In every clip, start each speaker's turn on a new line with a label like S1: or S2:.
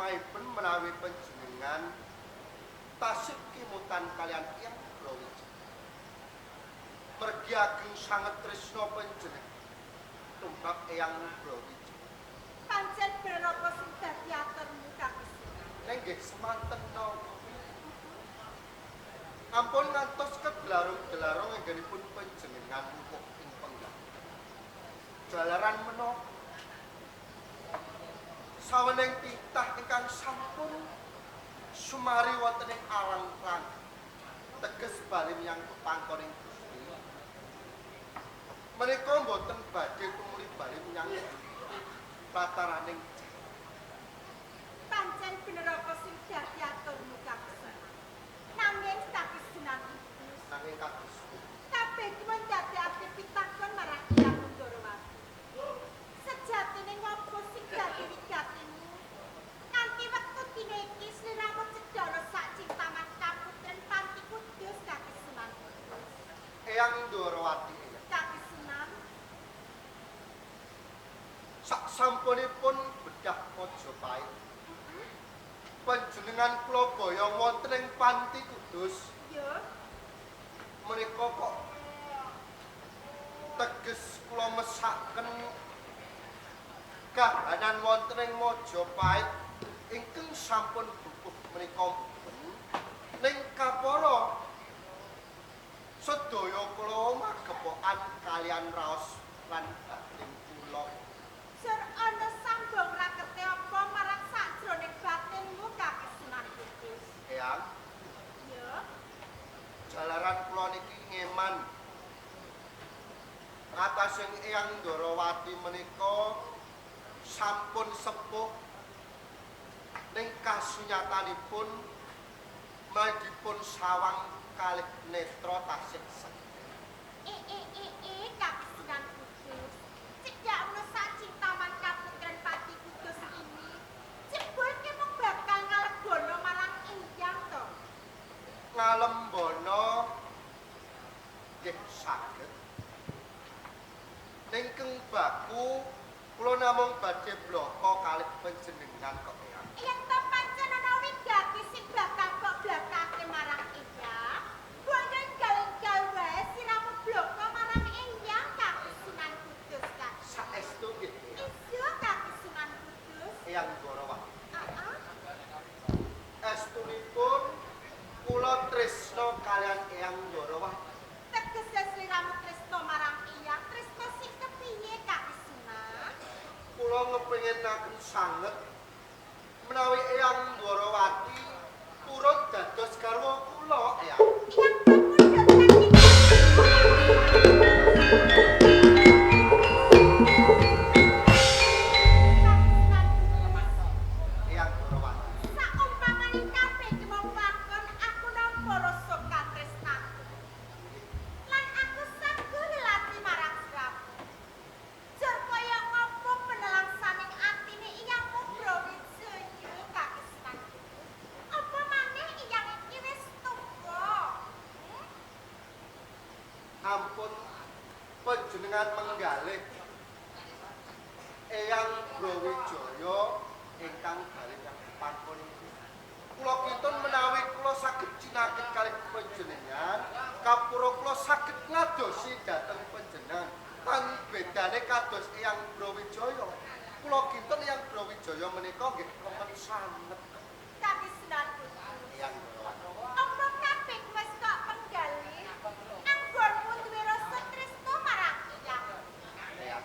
S1: Lemahipun menawi panjenengan tasih kimutan kalian Eyang Brawijaya. Mergi ageng sanget tresna panjenengan tumrap Eyang Brawijaya.
S2: Pancen bener apa sing dadi aturmu Kakisunan?
S1: Ning nggih semanten napa. Ampun ngantos kegelarung-gelarung anggenipun panjenengan wuwuh ing penggah. Jalaran menapa sawening titah ingkang sampun sumari wonten ing alang langit teges bali menyang pepangkoning Gusti. Menika mboten badhe tumuli bali menyang plataraning.
S2: Pancen bener apa sing dadi aturmu Kakisunan? Nanging Kakisunan Kudus,
S1: nanging kados
S2: kabeh ki mung ndadekake pitakon marang Eyang Ndorowati. Sejatine ngopo sing dadi wigatimu? Nganti wektu dina iki sliramu cedhana sak cintaman kaputren Panti Kudus Kakisunan Kudus.
S1: Eyang Ndorowati eyang.
S2: Kakisunan,
S1: Sak sampunipun bedah Majapahit, panjenengan kula boyong wonten ing Panti Kudus
S2: ya,
S1: menika kok teges kula mesaken kahanan wonten ing Majapahit ingkang sampun bubuh menika mboten ning kapara sedaya kula magepokan kalian raos lan batin kula.
S2: Sur ana sambung rakete apa marang sakjroning batinmu Kakisunan Kudus?
S1: Eyang,
S2: Ya,
S1: jalaran kula niki ngeman ngatasing Eyang Ndorowati menika sampun sepuh ning kasunyatanipun menawi dipun sawang kalih netra tasih seger.
S2: E e e e Kakisunan Kudus. Cedhak ana sak cintaman kaputren Pati Kudus ini. Jebul ki mung bakal ngalebono marang Eyang to.
S1: Ngalembono nggih saged. Ning keng baku kula namung badhe blaka kalih panjenengan kok Eyang.
S2: Yen to pancen ana wigati sing bakal kok blakake marang Eyang, mbok yo enggal-enggal wae siramu blaka marang Eyang Kakisunan Kudus Kak.
S1: Saestu nggih Eyang.
S2: Iya Kakisunan Kudus.
S1: Eyang Ndorowati.
S2: Heeh.
S1: Estunipun kula tresna kalian Eyang Ndorowati.
S2: Tegese sliramu tresna marang Eyang, tresna sing kepiye Kakisunan?
S1: Kula ngepingenaken sanget menawi Eyang Ndorowati purun dados garwa kula Eyang.
S2: Eyang kapundhut saking Kakisunan Kudus.
S1: Eyang Ndorowati.
S2: Saumpamane kabeh ki mung lakon aku nampa rasa katresnaku. Lan aku sanggup lelati marang sliramu. Jur kaya ngopo penelangsaning atine Eyang Brawijaya Kakisunan Kudus. Apa maneh Eyang iki wis tuwa? Hmm?
S1: Ampun panjenengan menggalih Eyang Brawijaya ingkang bali menyang pangkon iki. Kula kinten menawi kula saged cinakit kalih panjenengan, kapura kula saged ngadosi dhateng panjenengan. Tan bedane kados Eyang Brawijaya. Kula kinten Eyang Brawijaya menika nggih remen sanget
S2: Kakisunan Kudus.
S1: Eyang Ndorowati.
S2: Apa kabeh wis kok penggalih? Anggonmu duwe rasa tresna marang Eyang.
S1: Eyang.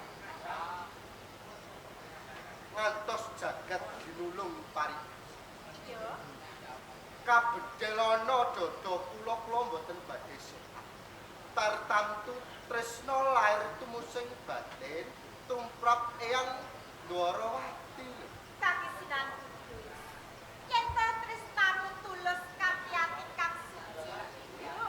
S1: Ngantos jagat ginulung pari.
S2: Iya.
S1: Kabedhelana dada kula kula mboten badhe sehat. Tartamtu tresna lair tumusing batin tumrap Eyang Ndorowati.
S2: Kakisunan Kudus. Yen to tresnamu tulus kanthi ati kang suci, yo,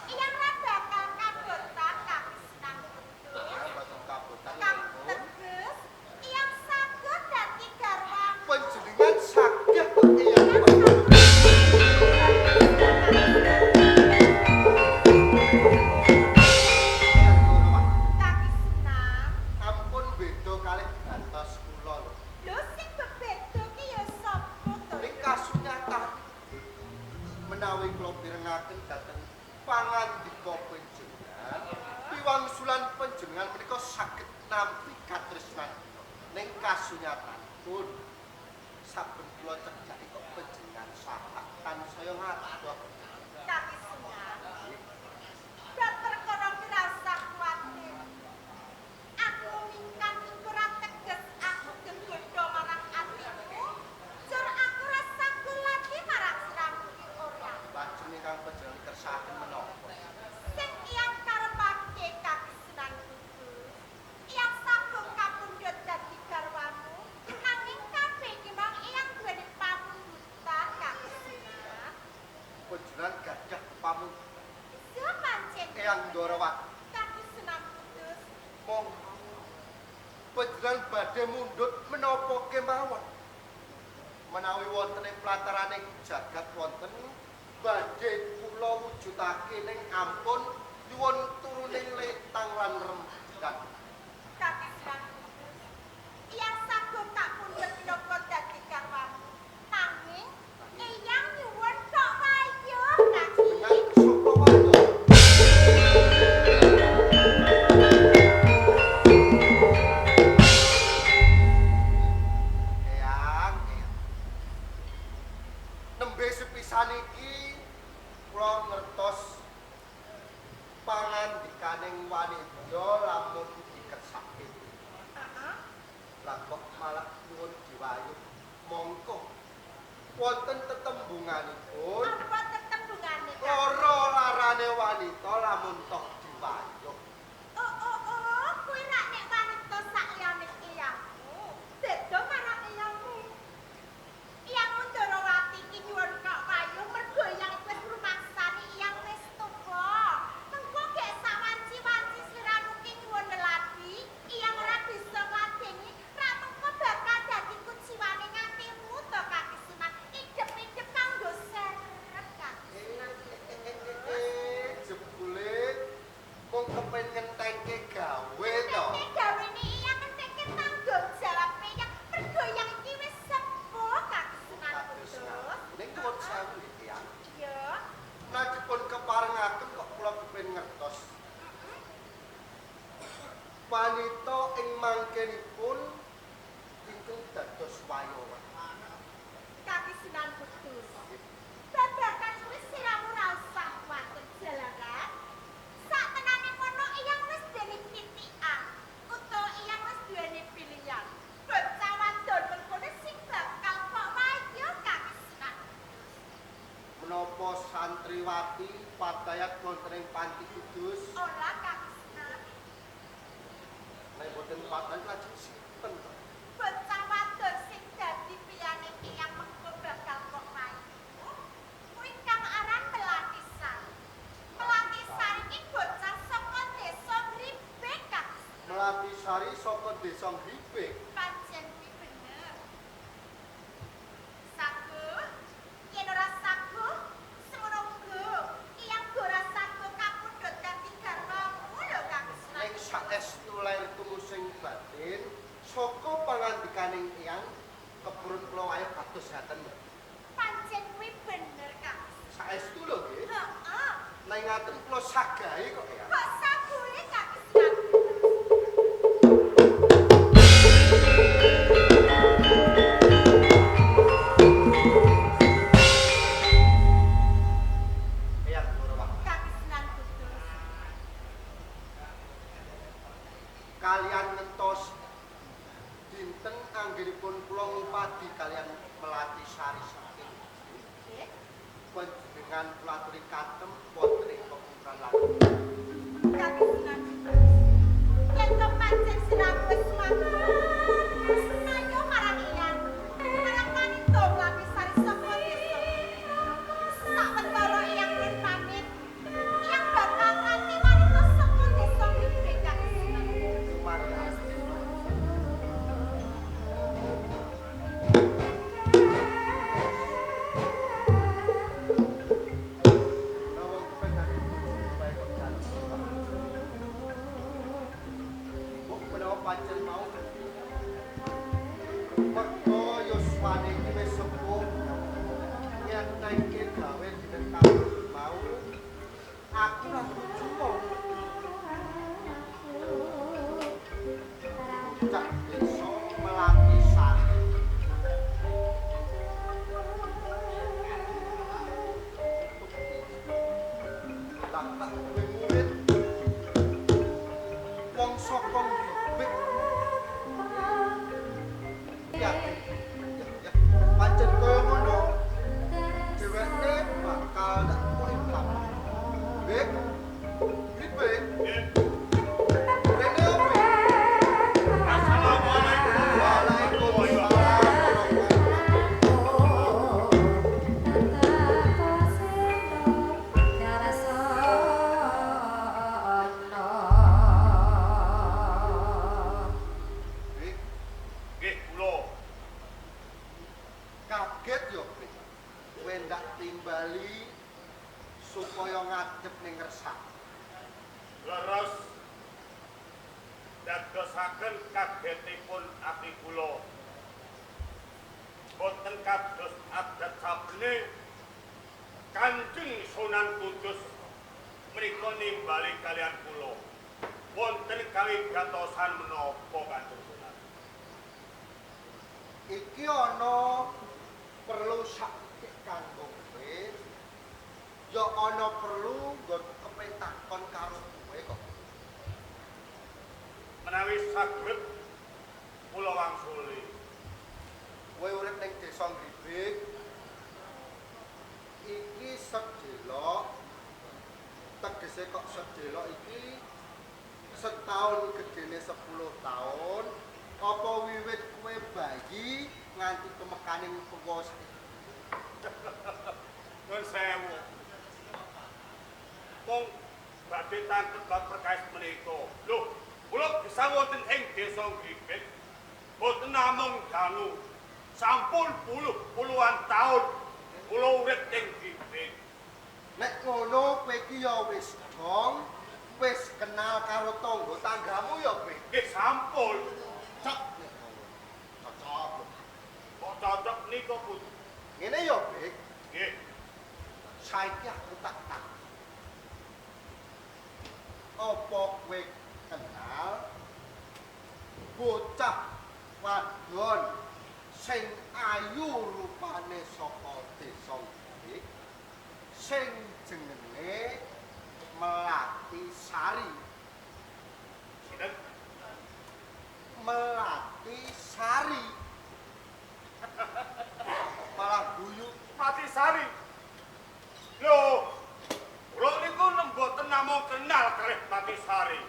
S2: Eyang ra bakal kabotan Kakisunan Kudus.
S1: Eyang mboten kabotan
S2: Kang
S1: pun.
S2: teges, Eyang saged dadi garwamu.
S1: Panjenengan saged Eyang.
S2: Eyang saged.
S1: Eyang Ndorowati.
S2: Kakisunan,
S1: Ampun beda kalih batos kula lho. mirengaken dhateng pangandika panjenengan, piwangsulan panjenengan menika saged nampi katresnan kula. Ning kasunyatanipun saben kula cedhaki kok panjenengan saha tansaya ngadoh.
S2: Kaki Sunan. Bab perkara ki ra usah kuwatir. Aku mingkan iku ora teges aku gegodha marang atimu. Jur aku ora sagu lati marang siramu ki ora.
S1: Lajeng ingkang panjenengan kersakaken menapa?
S2: Sing iyang karepake Kaki Sunan Kudus. Iyang sagung kapundhut dadi garwamu. Nanging kabeh iki mong iyang duweni pamundutan Kaki Sunan.
S1: Panjenengan gadah pamundutan.
S2: Iya pancen.
S1: Eyang Ndorowati.
S2: Kaki Sunan Kudus.
S1: Monggo panjenengan badhe mundhut menapa kemawon. Menawi wonten ing plataraning jagat wonten badhe kula wujudake ning ampun nyuwun turuning letang lan rembulan.
S2: Kaki Sunan Kudus. Iyang sagung kapundhut minangka dadi garwamu. Nanging eyang nyuwun kok wayuh Kaki.
S1: Dengan saka wayuh. Eyang, eyang. Nembe sepisan iki kula ngertos pangandikaning wanita lamun dikersake.
S2: Heeh.
S1: Lah kok malah nyuwun diwayuh. Mongko wonten tetembunganipun
S2: Apa tetembungane? Kak?
S1: lara larane wanita lamun toh diwayuh.
S2: Oh oh oh, kuwi rak nek wanita sak liyane eyangmu. Beda marang eyangmu. Eyang Ndorowati iki nyuwun kok wayuh mergo eyang iku wis rumangsani eyang wis tuwa. Mengko gek sawanci-wanci sliramu ki nyuwun lelaki, eyang ora bisa ngladeni, rak mengko bakal dadi kuciwane ngatimu to Kaki Sunan. Idep-idep kanggo serep Kaki Sunan.
S1: Jebule mung kepen ngentengke gawe to.
S2: Nek gawene eyang ngentengke tanggung jawab eyang, mergo eyang iki wis sepuh Kaki Sunan
S1: Kados
S2: Kudus.
S1: Ning nuwun sewu nggih Eyang.
S2: Iya.
S1: Nah dipun keparengaken kok kula kepen ngertos. Wanita ing mangkenipun ingkang dados wayowan.
S2: Kaki Sunan Kudus. Babagan kuwi siramu ora usah kuwatir jalaran. Saktenane mono eyang wis duweni titikan utawa eyang wis duweni pilihan. Bocah wadon mengkono sing bakal kok wayuh Kaki Sunan Kudus.
S1: Menapa santriwati padayat wonten ing Panti Kudus?
S2: Ora Kaki Sunan.
S1: Nek boten padayat lajeng sinten to?
S2: Bocah wadon sing dadi pilihane eyang mengko bakal kok wayuh. Kuwi kang aran Melati Sari. Melati Sari iki bocah saka desa Gribek Kaki Sunan.
S1: Melati Sari saka desa Gribek.
S2: Pancen kuwi bener. Sagu, yen ora sagu, semono uga. Eyang uga ora sagu kapundhut dadi garwamu lho Kaki Sunan.
S1: Ning saestu lair tumusing batin saka pangandikaning eyang kepurun kula wayuh kados ngaten lho.
S2: Pancen kuwi bener Kaki Sunan.
S1: Saestu lho nggih.
S2: Heeh.
S1: Nek ngaten kula sagahe kok eyang.
S2: Kok sagune Kaki Sunan Kudus?
S1: Eyang Ndorowati.
S2: Kaki Sunan Kudus.
S1: Kalian ngentos dinten anggenipun kula ngupadi kalian Melati Sari saking
S2: Nggih.
S1: panjenengan kula aturi katem wonten ing pepundhan lanang.
S2: Kaki Sunan Kudus. Yen to pancen siramu wis matur, senayo marang eyang. Marang wanita Melati Sari saka desa. Sawetara eyang pun pamit. Eyang bakal nganti wanita saka desa Gribek Kaki Sunan.
S1: Lumayan. Menawa kepen dadi bojo bae kok jaluk. Mbok menawa pancen mau Kowe ndak timbali supaya ngadep ning ngersak.
S3: Leres dadosaken kagetipun ati kula. Boten kados adat sabene Kanjeng Sunan Kudus menika nimbali kalian kula. Wonten kawigatosan menapa Kanjeng Sunan?
S1: Iki ana perlu saiki kanggo kowe. Ya ana perlu nggon kepen takon karo kowe kok.
S3: Menawi saged kula wangsuli.
S1: Kowe urip ning desa Gribik. Iki sedelok tegese kok sedelok iki setahun gedene 10 tahun apa wiwit kowe bayi nganti tumekaning tuwa saiki.
S3: Nuwun sewu. Mung badhe tanglet bab perkawis menika. Lho, kula gesang wonten ing desa Gribik. Boten namung dangu. Sampun puluh-puluhan taun kula urip ing Gribik.
S1: Nek ngono kowe iki ya wis dong, wis kenal karo tangga tanggamu ya kowe.
S3: Nggih sampun.
S1: Cocok nek ngono. Cocok.
S3: Kok cocok nika Put?
S1: Ngene ya, Bik.
S3: Nggih.
S1: Saiki aku tak takon. Apa kowe kenal bocah wadon sing ayu rupane saka desa Gribik sing jenenge Melati Sari?
S3: Sinten?
S1: Melati Sari. Malah guyu.
S3: Melati Sari. Lho, kula niku mboten namung kenal kalih Melati Sari.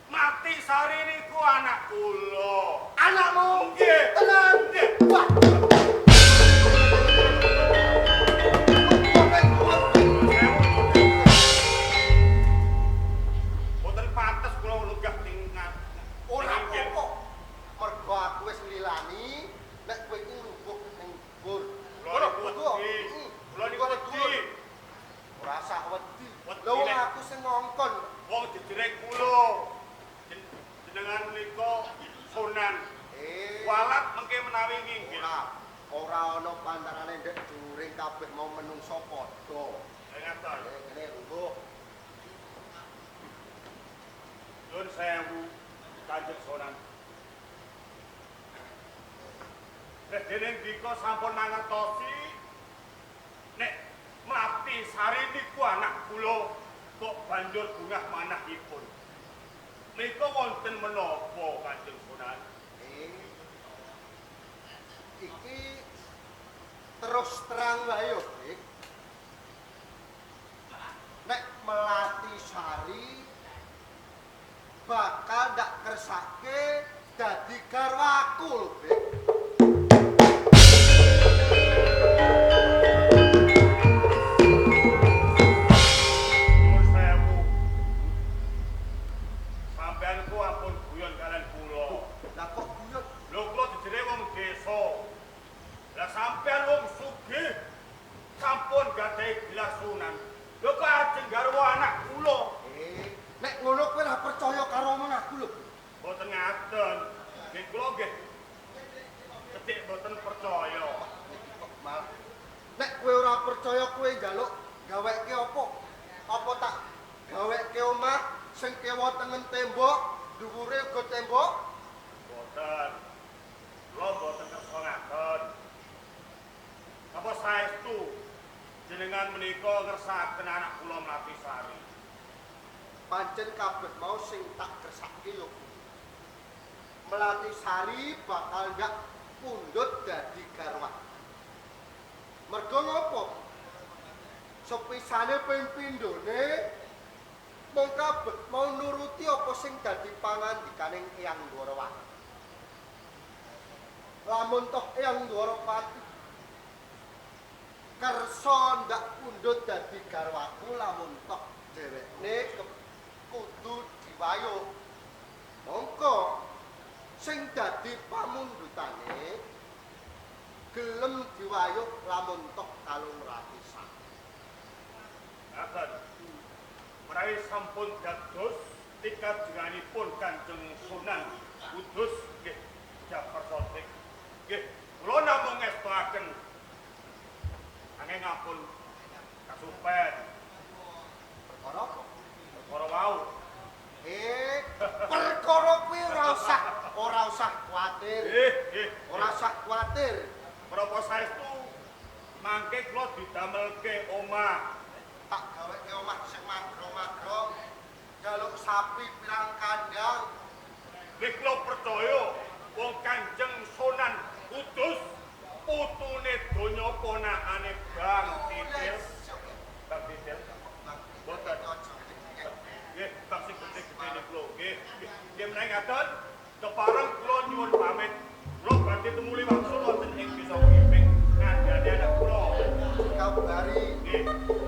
S3: Melati Sari niku anak kula.
S1: Anakmu?
S3: Nggih.
S1: Tenan?
S3: Nggih.
S1: Wah.
S3: Mboten pantes kula lenggah ning
S1: Ora apa-apa. Mergo aku wis nglilani nek kowe iki lungguh ning dhuwur.
S3: Kula niku wedi. Kula niku wedi.
S1: Ora usah wedi.
S3: Wedi
S1: Lha wong
S3: nek-
S1: aku sing ngongkon.
S3: Wong jejere kula. Jenengan menika Sunan. Walat mengke menawi nginggil.
S1: Ora, ora ana pantarane ndek dhuwuring kabeh mau menungso padha.
S3: Ngaten.
S1: Kene lungguh.
S3: Nyuwun sewu Kanjeng Sunan. Nek dene ndika sampun mangertosi nek Melati Sari niku anak kula kok banjur bungah manahipun. Menika wonten menapa Kanjeng Sunan?
S1: Iki terus terang wae yo, Dik. Nek Melati Sari bakal ndak kersake dadi garwaku lho, Dik.
S3: Nyuwun sewu. Sampeyan ku ampun guyon kalian kula.
S1: Lah kok guyon?
S3: Lho kula jejere wong desa. Lah sampeyan wong sugih sampun gadhahi gelar sunan. Lho kok ajeng garwa anak kula?
S1: Nek ngono kowe ora percaya karo omong aku lho.
S3: Mboten ngaten. Nggih kula nggih cethik mboten percaya.
S1: Kok malah nek kowe ora percaya kowe njaluk gaweke apa? Apa tak gaweke omah sing kewa tengen tembok, dhuwure uga tembok?
S3: Mboten. Kula mboten kersa ngaten. Apa saestu jenengan menika ngersakaken anak kula Melati Sari?
S1: Pancen kabeh mau sing tak kersake yo kuwi. Melati Sari bakal ndak pundhut dadi garwa. Mergo ngopo? Sepisane ping pindhone mung kabeh mau nuruti apa sing dadi pangandikaning Eyang Dwarawati. Lamun toh Eyang Dwarawati kersa ndak pundhut dadi garwaku lamun toh dhewekne kudu diwayuh. Mongko sing dadi pamundhutane Gelem diwayuh lamun toh 300.
S3: Ngaten. Menawi sampun dados tikajenganipun Kanjeng Sunan Kudus nggih Jafar Shodiq. Nggih, kula namung ngestoaken anggen ngapun kasupen
S1: Perkara apa?
S3: Perkara wau.
S1: Perkara kuwi ora usah kuwatir.
S3: Nggih, nggih.
S1: Ora usah kuwatir.
S3: Menapa saestu mangke kula didamelke omah.
S1: Tak gaweke omah sing magrong-magrong. Jaluk sapi pirang kandang.
S3: Nggih, kula percaya wong Kanjeng Sunan Kudus putune donya ponakane Bang Titil. Bang Titil. Boten. Nggih, bang sing gedhe-gedhe niku lho. Nggih. Nggih menawi ngaten, kepareng kula nyuwun pamit. Kula badhe tumuli wangsul wonten ing Desa Gribik ngandhani anak kula.
S1: Kabari.
S3: Nggih.